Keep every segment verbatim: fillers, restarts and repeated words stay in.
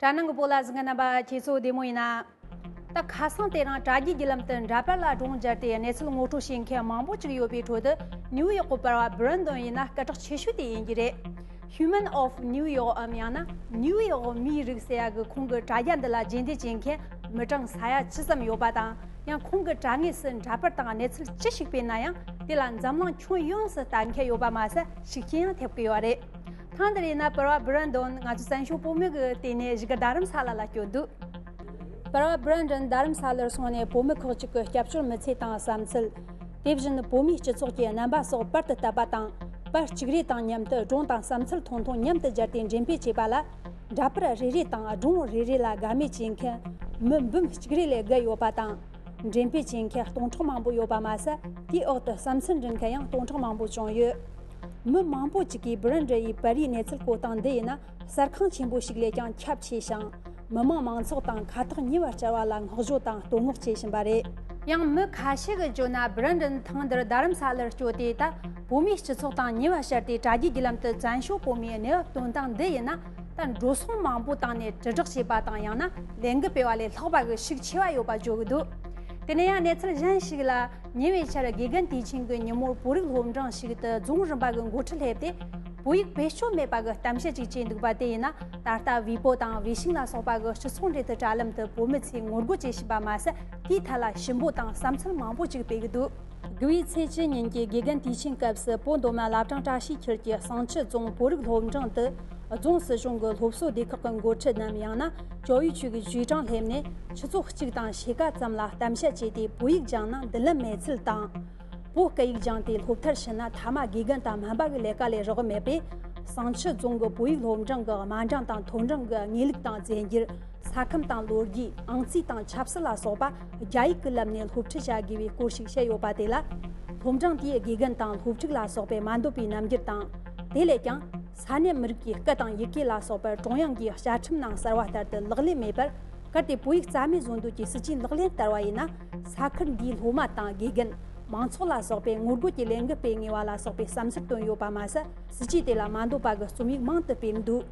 དྲ་ནང་གི་བོད་ལ་གཟིགས་མཁན་རྣམ་པ་ཁྱེད་ཚོ་བདེ་མོ་ཡིན་ན། ད་ཁ་སང་དེ་རིང་དྲ་རྒྱའི་བརྒྱུད་ལམ་དུ་འདྲ་པར་ལ་སྒྲུང་སྦྱར་ཏེ་གནས་ཚུལ་ངོ་སྤྲོད་བྱེད་མཁན་མང་པོ་ཅིག་ཡོད་པའི་ཁྲོད་དུ། ནིའུ་ཡོག་གི་པར་བ་བྷི་རན་དོན་ཡིན་ན་སྐད་གྲགས་ཆེ་ཤོས་དེ་ཡིན་གྱི་རེད། Human of New York འམ་ཡང་ན་ནིའུ་ཡོག་མིའི་རིགས་ཟེར་ཡ་གི་ཁོང་གི་དྲ་རྒྱ་འདི་ལ་རྗེས་འདེད་བྱེད་མཁན་མི་གྲངས་ས་ཡ་ཅི་ཙམ་ཡོད་པ་དང་། ཡང་ཁོང་གི་དྲ་ངོས་སུ་འདྲ་པར་དང་གནས་ཚུལ་ཅི་ཞིག་སྤེལ་ན་ཡང་། དེ་ལ་འཛམ་གླིང་ཁྱོན་ཡོངས་སུ་ལྟ་མཁན་ཡོད་པ་མ་ཟད། ཤུགས་རྐྱེན་ཡང་ཐེབས་ཀྱི་ཡོད་རེད། ཐེངས་འདིར་ཡིན་ན་པར་བ་བྷི་རན་དོན་ང་ཚོའི་བཙན་བྱོལ་བོད་མི་གི་སྟེང་ནས་བཞུགས་སྒར་རྡ་རམ་ས་ལ་ལ་བསྐྱོད་འདུག་པར་བ་བྷི་རན་དོན་རྡ་རམ་ས་ལར་སོང་ནས་བོད་མི་ཁག་ཅིག་གི་སྐྱབས་བཅོལ་མི་ཚེ་དང་བསམ་ཚུལ། དེ་བཞིན་བོད་མིའི་སྤྱི་ཚོགས་ཀྱི་རྣམ་པ་སོགས་པར་དུ་བཏབ་པ་དང་། པར་གཅིག་རེ་དང་མཉམ་དུ་སྒྲུང་དང་བསམ་ཚུལ་ཐུང་ཐུང་མཉམ་དུ་སྦྱར་ཏེ་འགྲེམས་སྤེལ་བྱས་པ་ལ། འདྲ་པར་རེ་རེ་དང་སྒྲུང་རེ་རེ་ལ་དགའ་མོས་བྱེད་མཁན་མི་འབུམ་གཅིག་རེ་ལས་བརྒལ་ཡོད་པ་དང་། འགྲེམས་སྤེལ་བྱེད་མཁན་སྟོང་ཕྲག་མང་པོ་ཡོད་པ་མ་ཟད། དེའི་འོག་ཏུ་བསམ་ཚུལ་འབྲི་མཁན་ཡང་སྟོང་ཕྲག་མང་པོ་བྱུང་ཡོད། མི་མང་པོ་ཅིག་གིས་བྷི་རན་ཌི་ཡི་པར་རིས་གནས་ཚུལ་བཀོད་སྟངས་འདི་ཡིན་ན་གསར་ཁང་ཆེན་པོ་ཞིག་ལས་ཀྱང་ཁྱབ་ཆེ་ཞིང་། མི་དམངས་མང་ཚོགས་དང་ཁ་ཐག་ཉེ་བར་བཅར་བ་ལ་བསྔགས་བརྗོད་དང་བསྟོད་བསྔགས་བྱེད་བཞིན་པ་རེད། ཡང་མི་ཁ་ཤས་ཀྱིས་བརྗོད་ན་བྷི་རན་ཌི་ཐེངས་འདིར་རྡ་རམ་ས་ལར་བསྐྱོད་དེ། ད་བོད་མིའི་སྤྱི་ཚོགས་དང་ཉེ་བར་བཅར་ཏེ་དྲ་རྒྱའི་བརྒྱུད་ལམ་དུ་བཙན་བྱོལ་བོད་མིའི་གནས་བབ་སྟོན་སྟངས་འདི་ཡིན་ན། ད་འགྲོ་སོང་མང་པོ་བཏང་ནས་དྲིལ་བསྒྲགས་བྱས་པ་དང་། ཡང་ན་ལས་འགུལ་སྤེལ་བ་ལས་ལྷག་པ་གི་ཤུགས་ཆེ་བ་ཡོད་པ་བརྗོད་ཀྱི་འདུག་དེ་ནས་ཡང་གནས་ཚུལ་གཞན་ཞིག་ལ། ཉེ་བའི་ཆར་དགེ་རྒན་དུས་ཆེན་གྱི་ཉིན་མོར་བོད་རིགས་སློབ་འབྲིང་ཞིག་ཏུ་རྫོང་རིམ་པ་གི་འགོ་ཁྲིད་སླེབས་ཏེ། བོད་ཡིག་བེད་སྤྱོད་མེད་པ་གི་གཏམ་བཤད་ཅིག་བྱས་འདུག་པ་དེ་ཡིན་ན། ད་ལྟ་ཝི་པོ་དང་ཝེ་ཤིང་ལ་སོགས་པ་གི་སྤྱི་ཚོགས་འབྲེལ་མཐུད་དྲ་ལམ་དུ་བོད་མི་ཚོས་ངོ་རྒོལ་བྱེད་བཞིན་པ་མ་ཟད། དེའི་ཐད་ལ་ཞིབ་འབོད་དང་བསམ་ཚུལ་མང་པོ་ཅིག་སྤེལ་གྱི་འདུག་དགུ་བའི་ཚེས་བཅུ་ཉིན་གྱི་དགེ་རྒན་དུས་ཆེན་སྐབས་སུ། བོད་མདོ་སྨད་བླ་བྲང་བཀྲ་ཤིས་འཁྱིལ་གྱི་བསང་ཆུ་རྫོང་བོད་རིགས་སློབ་འབྲིང་དུ། རྫོང་སྲིད་གཞུང་གི་སློབ་གསོ་སྡེ་ཁག་གི་འགོ་ཁྲིད་རྣམས། ཡང་ན་教育局局长སླེབས་ནས་ཆུ་ཚོད་གཅིག་དང་ཕྱེད་ཀ་ཙམ་ལ་གཏམ་བཤད་བྱས་ཏེ། བོད་ཡིག་སྦྱངས་ན་མདུན་ལམ་མེད་ཚུལ་དང་། བོད་སྐད་ཡིག་སྦྱངས་ཏེ་སློབ་མཐར་ཕྱིན་ན་མཐའ་མ་དགེ་རྒན་དང་སྨན་པ་གི་ལས་ཀ་ལས་རག་མེད་པས། བསང་ཆུ་རྫོང་གི་བོད་ཡིག་སློབ་འབྲིང་གི་དམའ་འབྲིང་དང་མཐོ་འབྲིང་གི་དངོས་ལུགས་དང་རྫས་འགྱུར། ས་ཁམས་དང་ལོ་རྒྱུས། ཨང་རྩིས་དང་ཆབ་སྲིད་ལ་སོགས་པ་རྒྱ་ཡིག་གི་ལམ་ནས་སློབ་ཁྲིད་བྱ་དགོས་པའི་སྐོར་ཞིག་བཤད་ཡོད་པ་དེ་ལ། སློབ་འབྲིང་དེས་དགེ་རྒན་དང་སློབ་ཕྲུག་ལ་སོགས་པའི་མ་འདོད་པའི་རྣམ་འགྱུར་དང་། དེ་ལས་ཀྱང་ས་གནས་མི་རིགས་ཀྱི་སྐད་དང་ཡི་གེ་ལ་སོགས་པར་ཀྲུང་དབྱང་གིས་བཅའ་ཁྲིམས་ནང་གསལ་བ་ལྟར་དུ་ལག་ལེན་མེད་པར། གལ་ཏེ་བོད་ཡིག་རྩ་མེད་བཟོ་འདོད་ཀྱི་སྲིད་ཇུས་ལག་ལེན་བསྟར་བ་ཡིན་ན། ས་ཁུལ་འདིའི་སློབ་མ་དང་དགེ་རྒན། མང་ཚོགས་ལ་སོགས་པས་ངོ་རྒོལ་གྱི་ལས་འགུལ་སྤེལ་ངེས་པ་ལ་སོགས་པའི་བསམ་ཚུལ་བཏོན་ཡོད་པ་མ་ཟད། སྲིད་ཇུས་དེ་ལ་མ་འདོད་པ་གི་རྩོམ་ཡིག་མང་དུ་སྤེལ་འདུག་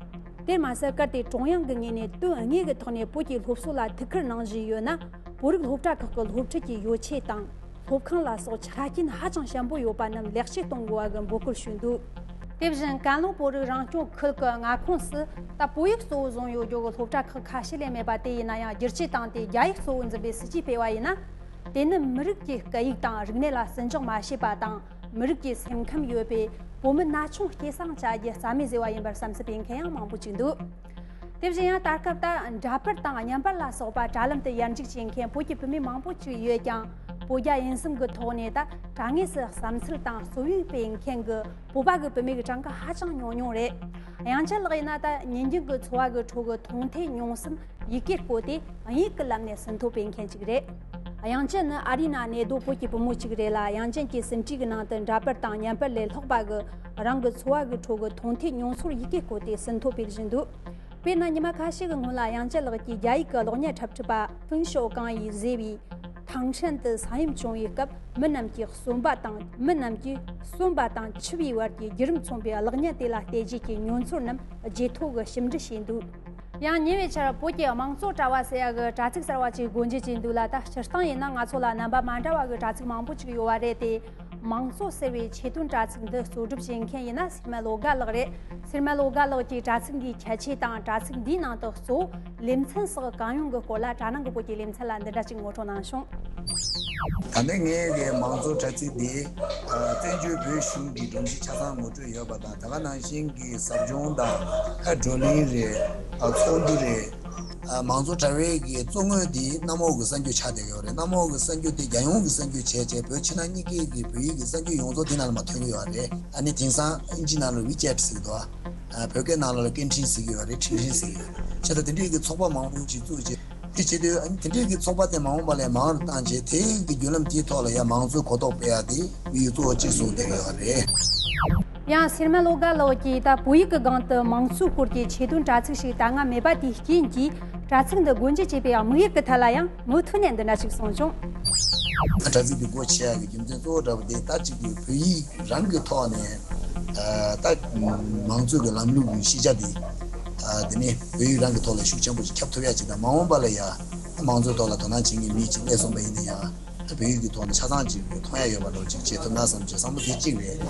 དེར་མ་ཟད། གལ་ཏེ་ཀྲུང་དབྱང་གི་ངོས་ནས་དོན་དངོས་ཀྱི་ཐོག་ནས་བོད་ཀྱི་སློབ་གསོ་ལ་ཐུགས་ཁུར་གནང་བཞིན་ཡོད་ན། བོད་རིགས་སློབ་གྲྭ་ཁག་གི་སློབ་ཁྲིད་ཀྱི་ཡོ་ཆས་དང་། སློབ་ཁང་ལ་སོགས་ཆ་རྐྱེན་ཧ་ཅང་ཞན་པོ་ཡོད་པ་རྣམས་ལེགས་བཅོས་གཏོང་དགོས་པ་གི་འབོད་སྐུལ་ཞུས་འདུག་དེ་བཞིན་ཀན་ལྷོ་བོད་རིགས་རང་སྐྱོང་ཁུལ་གྱི་མངའ་ཁོངས་སུ་ད་བོད་ཡིག་གཙོ་བོ་བཟུང་ཡོད་རྒྱུ་གི་སློབ་གྲྭ་ཁག་ཁ་ཤས་ལས་མེད་པ་དེ་ཡིན་ན་ཡང་། བསྒྱུར་བཅོས་བཏང་སྟེ་རྒྱ་ཡིག་གཙོ་བོ་འཛིན་པའི་སྲིད་ཇུས་སྤེལ་བ་ཡིན་ན། དེ་ནི་མི་རིགས་ཀྱི་སྐད་ཡིག་དང་རིག་གནས་ལ་བརྩི་འཇོག་མ་བྱས་པ་དང་། མི་རིགས་ཀྱི་སེམས་ཁམས་ཡོད་པའི་བོད་མི་ན་ཆུང་སྐྱེད་སྲིང་བྱ་རྒྱུ་རྩ་མེད་བཟོས་པ་ཡིན་པར་བསམ་ཚུལ་སྤེལ་མཁན་ཡང་མང་པོ་ཅིག་འདུག་དེ་བཞིན་ཡང་ད་སྐབས་ད་འདྲ་པར་དང་བརྙན་པར་ལ་སོགས་པ་དྲ་ལམ་དུ་ཡར་འཇུག་བྱེད་མཁན་བོད་ཀྱི་བུད་མེད་མང་པོ་ཅིག་ཡོད་ཀྱང་། བོད་རྒྱ་དབྱིན་གསུམ་གྱི་ཐོག་ནས་ད་དྲ་ངོས་སུ་བསམ་ཚུལ་དང་རྩོམ་ཡིག་སྤེལ་མཁན་གྱི་བོད་པ་གི་བུད་མེད་ཀྱི་གྲངས་ཀ་ཧ་ཅང་ཉུང་ཉུང་རེད། དབྱངས་ཅན་ལགས་ཡིན་ན་ད་ཉིན་རྒྱུན་གྱི་འཚོ་བ་གི་ཁྲོད་ཀྱི་མཐོང་ཐོས་མྱོང་བསམ་ཡི་གེར་བཀོད་དེ་དབྱིན་ཡིག་གི་ལམ་ནས་ཟིན་ཐོ་སྤེལ་མཁན་ཅིག་རེད། དབྱངས་ཅན་ནི་ཨ་རི་ནང་གནས་སྡོད་བོད་ཀྱི་བུ་མོ་ཅིག་རེད་ལ། དབྱངས་ཅན་གྱི་ཟིན་བྲིས་ཀྱི་ནང་དུ་འདྲ་པར་དང་བརྙན་པར་ལས་ལྷག་པ་གི་རང་གི་འཚོ་བ་གི་ཁྲོད་ཀྱི་མཐོང་ཐོས་མྱོང་ཚོར་ཡི་གེར་བཀོད་དེ་ཟིན་ཐོ་སྤེལ་བཞིན་འདུག་དཔེར་ན་ཉི་མ་ཁ་ཤས་ཀྱི་སྔོན་ལ་དབྱངས་ཅན་ལགས་ཀྱིས་རྒྱ་ཡིག་གི་གློག་བརྙན་འཁྲབ་ཁྲིད་པ་ཧྥུན་ཞའོ་ཀང་ཡིས་མཛད་པའི། ཐང་ཧྲན་དུ་ས་ཡོམ་བྱུང་བའི་སྐབས་མི་རྣམས་ཀྱིས་གསོན་པ་དང་། མི་རྣམས་ཀྱིས་གསོན་པ་དང་འཆི་བའི་བར་གྱི་བརྒྱུད་རིམ་མཚོན་པའི་གློག་བརྙན་དེ་ལ་བལྟས་རྗེས་ཀྱི་མྱོང་ཚོར་རྣམས་བརྗེད་ཐོ་གིས་ཞིབ་འབྲི་བྱས་འདུག་ཡང་ཉེ་བའི་ཆར་བོད་ཀྱི་དམངས་གཙོ་དྲ་བ་ཟེར་ཡ་གི་དྲ་ཚིགས་གསར་བ་ཅིག་སྒོ་འབྱེད་བྱས་འདུག་ལ། ད་སྤྱིར་བཏང་ཡིན་ན་ང་ཚོ་ལ་རྣམ་པ་མ་འདྲ་བ་གི་དྲ་ཚིགས་མང་པོ་ཅིག་ཡོད་པ་རེད་དེ། དམངས་གཙོ་ཟེར་བའི་ཆེད་དོན་དྲ་ཚིགས་འདི་གཙོ་སྒྲུབ་བྱེད་མཁན་ཡིན་ན་སེར་སྨད་བློ་དགའ་ལགས་རེད། སེར་སྨད་བློ་དགའ་ལགས་ཀྱིས་དྲ་ཚིགས་འདིའི་ཁྱད་ཆོས་དང་དྲ་ཚིགས་འདིའི་ནང་དུ་གཙོ་བོ་ལེ་ཚན་སོགས་གང་ཡོང་གི་སྐོར་ལ་དྲ་ནང་གི་བོད་ཀྱི་ལེ་ཚན་ལ་འདི་འདྲ་ཅིག་ངོ་སྤྲོད་གནང་བྱུང་། ད་ནི་ངའི་གི་དམངས་གཙོ་དྲ་ཚིགས་འདི་བཙན་བྱོལ་བོད་གཞུང་གི་སྒྲོམ་གཞི་ཆ་ཚང་ངོ་སྤྲོད་ཡོད་པ་དང་། ད་ག་ནང་བཞིན་གྱི་ཟབ་སྦྱོང་དང་བགྲོ་གླེང་རེད། ཚོགས་འདུ་རེད། ཨ། དམངས་གཙོ་དྲ་བའི་གི་གཙོ་ངོས་དེ་གནམ་འོག་གི་གསར་འགྱུར་ཆགས་བསྡད་ཡོད་རེད། གནམ་འོག་གི་གསར་འགྱུར་དེ་རྒྱལ་ཡོངས་ཀྱི་གསར་འགྱུར་བྱས་བྱས། བོད་ཕྱི་ནང་གཉིས་ཀའི་གི་བོད་ཡིག་གི་གསར་འགྱུར་ཡོངས་རྫོགས་དེ་ནང་ལ་མར་ཐོན་གྱི་ཡོད་རེད། ཨ་ནི་དེང་སང་ཨིན་ཇི་ནང་ལ་ཝི་ཅེཊ་ཟེར་གྱི་འདུག་ཨ། བོད་སྐད་ནང་ལ་སྐད་འཕྲིན་ཟེར་གྱི་ཡོད་རེད། འཕྲིན་ཕྲན་ཟེར་གྱི་ཡོད་རེད། བྱས་ཙང་དེ་འདྲའི་གི་ཚོགས་པ་མང་པོ་ཞིག་བཙུགས་བྱས། དེ་བྱེད་དུས་ཨ་ནི་དེ་འདྲའི་གི་ཚོགས་པ་དེ་མ་འོངས་པ་ལ་མང་རུ་བཏང་བྱས། དེའི་གི་བརྒྱུད་ལམ་དེའི་ཐོག་ལ་ཡང་མང་གཙོའི་གོ་རྟོགས་སྤེལ་ཡ་དེ་དམིགས་ཡུལ་གཙོ་བོ་གཅིག་བཟུང་བསྡད་ཀྱི་ཡོད་རེད། ཡང་སེར་སྨད་བློ་དགའ་ལགས་ཀྱིས་ད་བོད་ཡིག་གི་སྒང་དུ་དམངས་གཙོའི་སྐོར་གྱི་ཆེད་དོན་དྲ་ཚིགས་ཤིག་ད་སྔ་མེད་པ་དེའི་རྐྱེན་གྱིས། དྲ་ཚིགས་འདི་སྒོ་འབྱེད་བྱས་པའི་དམིགས་ཡུལ་གྱི་ཐད་ལ་ཡང་མུ་མཐུད་ནས་འདི་འདྲ་ཞིག་གསུངས་བྱུང་། དྲ་ཚིགས་འདི་སྒོ་ཕྱེ་ཡག་གི་རྒྱུ་མཚན་གཙོ་བོ་འདྲ་པོ་དེ་ད་གཅིག་གི་བོད་ཡིག་རང་གི་ཐོག་ནས། ཨ། ད་མང་གཙོའི་གི་ལམ་ལུགས་ཀྱི་ཤེས་བྱ་འདི། ཨ་དེ་ནས་བོད་ཡིག་རང་གི་ཐོག་ལ་ཤུགས་ཆེན་པོ་ཞིག་ཁྱབ་ཐུབ་ཡ་ཅིག་དང་། མ་འོངས་པ་ལ་ཡ་མང་གཙོའི་ཐོག་ལ་དོ་སྣང་བྱེད་མཁན་མི་ཅིག་སླེབས་སོང་པ་ཡིན་ན་ཡང་། ད་བོད་ཡིག་གི་ཐོག་ནས་ཆ་ཚང་ཅིག་མཐོང་ཡ་ཡོད་པ་འདྲ་བོ་ཅིག་བྱེད་ཐུབ་ན་བསམ་གྱི་བསམ་བློ་དེ་གཅིག་རེད།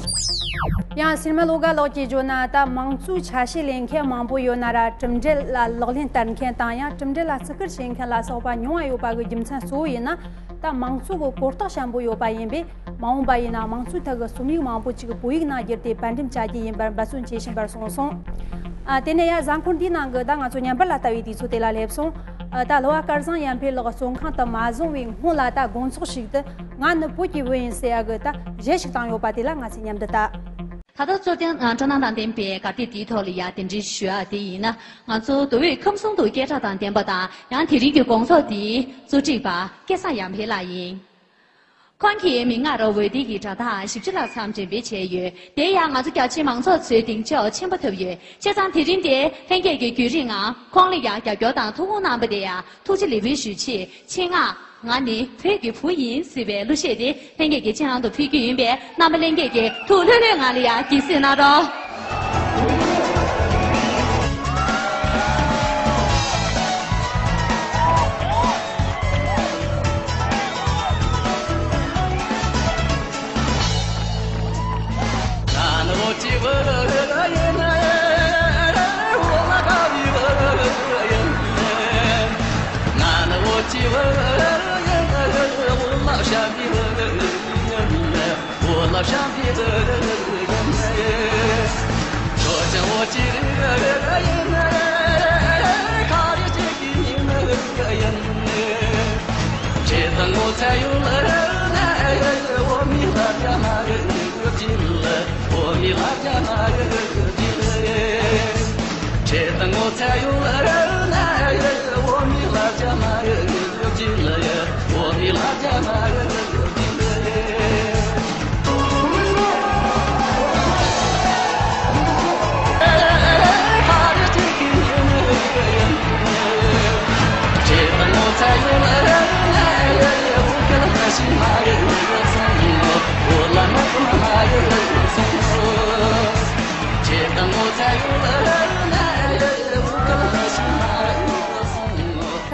ཡང་སིལ་མ་བློ་དགའ་ལགས་ཀྱིས་བརྗོད་ན། ད་དམངས་གཙོའི་ཆ་ཤས་ལེན་མཁན་མང་པོ་ཡོད་ན་ར། གྲུབ་འབྲས་ལ་ལག་ལེན་བསྟར་མཁན་དང་ཡང་གྲུབ་འབྲས་ལ་བརྩི་བཀུར་བྱེད་མཁན་ལ་སོགས་པ་ཉུང་བ་ཡོད་པ་གི་རྒྱུ་མཚན་གཙོ་བོ་ཡིན་ན། ད་དམངས་གཙོ་གི་གོ་རྟོགས་ཞན་པོ་ཡོད་པ་ཡིན་པས། མ་འོངས་པ་ཡིན་ན་དམངས་གཙོའི་ཐད་ཀྱི་རྩོམ་ཡིག་མང་པོ་ཅིག་བོད་ཡིག་ནང་བསྒྱུར་ཏེ་པར་འགྲེམས་བྱ་རྒྱུ་ཡིན་པར་འབད་བརྩོན་བྱེད་བཞིན་པར་གསུངས་སོང་། ཨ་དེ་ནས་ཡང་གཟའ་འཁོར་འདིའི་ནང་གི་ད་ང་ཚོ་ཉམས་པར་ལ་ལྟ་བའི་དུས་ཚོད་དེ་ལ་སླེབས་སོང་། ཨ་ད་གླུ་བ་སྐལ་བཟང་ཡར་འཕེལ་ལགས་བཙོན་ཁང་དུ་མ་བཟུང་བའི་སྔོན་ལ་ད་དགོང་ཚོགས་ཤིག་ཏུ་ང་ནི་བོད་ཀྱི་བུ་ཡིན་ཟེར་ཡ་གི་ད་གཞས་ཤིག་བཏང་ཡོད་པ་དེ་ལ་ང་ཚོས་མཉམ་དུ་ལྟ། ད་ལྟ་གཙོ་བསྟན་སྤྲོ་སྣང་དང་ལྡན་པའི་གར་སྟེགས་འདིའི་ཐོག་ལ་ཡ་གདན་འདྲེན་ཞུ་ཡ་དེ་ཡིན་ན། ང་ཚོ་མདོ་དབུས་ཁམས་གསུམ་དུ་སྐད་གྲགས་དང་ལྡན་པ་དང་། ཡང་དེ་རིང་གི་དགོང་ཚོགས་འདིའི་གཙོ་སྒྲིག་པ་སྐལ་བཟང་ཡར་འཕེལ་ལགས་ཡིན། ཁོང་གིས་མིག་སྔར་འོད་སྡེར་གྱི་དྲ་ཐག་བཞི་བཅུ་ལྷག་ཙམ་འགྲེམས་སྤེལ་བྱས་ཡོད། དེ་ཡང་ང་ཚོ་རྒྱ་ཆེའི་མང་ཚོགས་ཚོའི་གདེང་འཇོག་ཆེན་པོ་ཐོབ་ཡོད། བྱས་ཙང་དེ་རིང་འདིར་ལྷན་རྒྱས་ཀྱིས་བརྒྱུད་རིམ་ངང་ཁོང་ལ་ཡང་རྒྱབ་སྐྱོར་དང་ཐུགས་ཁུར་གནང་པ་དེ་ཡང་ཐུགས་རྗེ་ལེགས་འབུལ་ཞུ་ཆེད། ཆེད་མངགས་ང་ནི་བོད་ཀྱི་བུ་ཡིན་ཟེར་བའི་གླུ་གཞས་དེ་ལྷན་རྒྱས་ཀྱི་སྤྱན་ལམ་དུ་ཕུལ་རྒྱུ་ཡིན་པས། རྣམ་པ་ལྷན་རྒྱས་ཀྱིས་ཐུགས་ལྷོད་ལྷོད་ངང་ལ་ཡང་དགྱེས་གཟིགས་གནང་རོགས།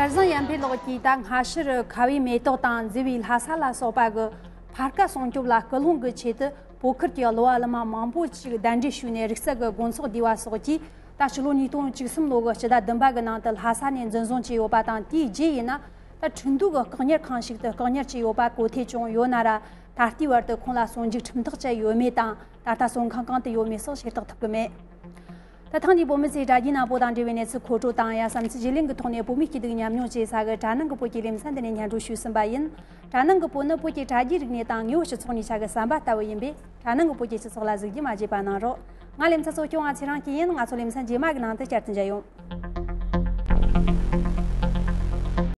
སྐལ་བཟང་ཡར་འཕེལ་ལགས་ཀྱིས་ད་སྔ་ཕྱིར་ཁ་བའི་མེ་ཏོག་དང་མཛེས་པའི་ལྷ་ས་ལ་སོགས་པ་གི་འཕར་ཁ་སྲུང་སྐྱོབ་ལ་སྐུལ་སློང་གི་ཆེད་དུ། བོད་ཁུལ་གྱི་གླུ་བ་གླུ་མ་མང་པོ་ཞིག་གདན་འདྲེན་ཞུས་ནས་རིག་རྩལ་གྱི་དགོང་ཚོགས་བསྡུས་པ་སོགས་ཀྱིས། ད་ཕྱི་ལོ་ཉིས་སྟོང་བཅུ་གསུམ་ལོ་གི་སྤྱི་ཟླ་བདུན་པ་གི་ནང་དུ་ལྷ་ས་ནས་འཛིན་བཟུང་བྱས་ཡོད་པ་དང་། དེའི་རྗེས་ཡིན་ན། ད་ཁྲིན་ཏུའུ་གི་བཀག་ཉར་ཁང་ཞིག་ཏུ་བཀག་ཉར་བྱས་ཡོད་པ་གོ་ཐོས་བྱུང་ཡོད་ན་ར། ད་ལྟའི་བར་དུ་ཁོང་ལ་སོན་འཇུག་ཁྲིམས་ཐག་བཅད་ཡོད་མེད་དང་། ད་ལྟ་བཙོན་ཁང་གང་དུ་ཡོད་མེད་སོགས་ཤེས་རྟོགས་ཐུབ་ཀྱི་མེད། ད་ཐེངས་འདིའི་བོད་མི་ཚོའི་དྲ་རྒྱའི་ནང་བོད་དང་འབྲེལ་བའི་གནས་ཚུལ་མཁོ་སྤྲོད་དང་། ཡང་བསམ་ཚུལ་བརྗེ་ལེན་གྱི་ཐོག་ནས་བོད་མིའི་སྐྱིད་སྡུག་མཉམ་མྱོང་བཅས་ས་གི་དྲ་ནང་གི་བོད་ཀྱི་ལེ་ཚན་འདི་ནས་སྙན་སྒྲོན་ཞུས་ཟིན་པ་ཡིན། དྲ་ནང་གི་བོད་ནི་བོད་ཀྱི་དྲ་རྒྱའི་རིག་གནས་དང་དངོས་པོ་སྤྱི་ཚོགས་གཉིས་ཆ་གི་ཟམ་པ་ལྟ་བུ་ཡིན་པས། དྲ་ནང་གི་བོད་ཀྱི་སྤྱི་ཚོགས་ལ་གཟིགས་རྒྱུ་མ་བརྗེད་པ་གནང་རོགས། ང་ལེ་ཚན་གཙོ་སྐྱོང་བ་ཚེ་རིང་སྐྱིད་ཡིན། ང་ཚོ་ལེ་ཚན་རྗེས་མ་གི་ནང་དུ་བསྐྱར་དུ་མཇལ་ཡོང་།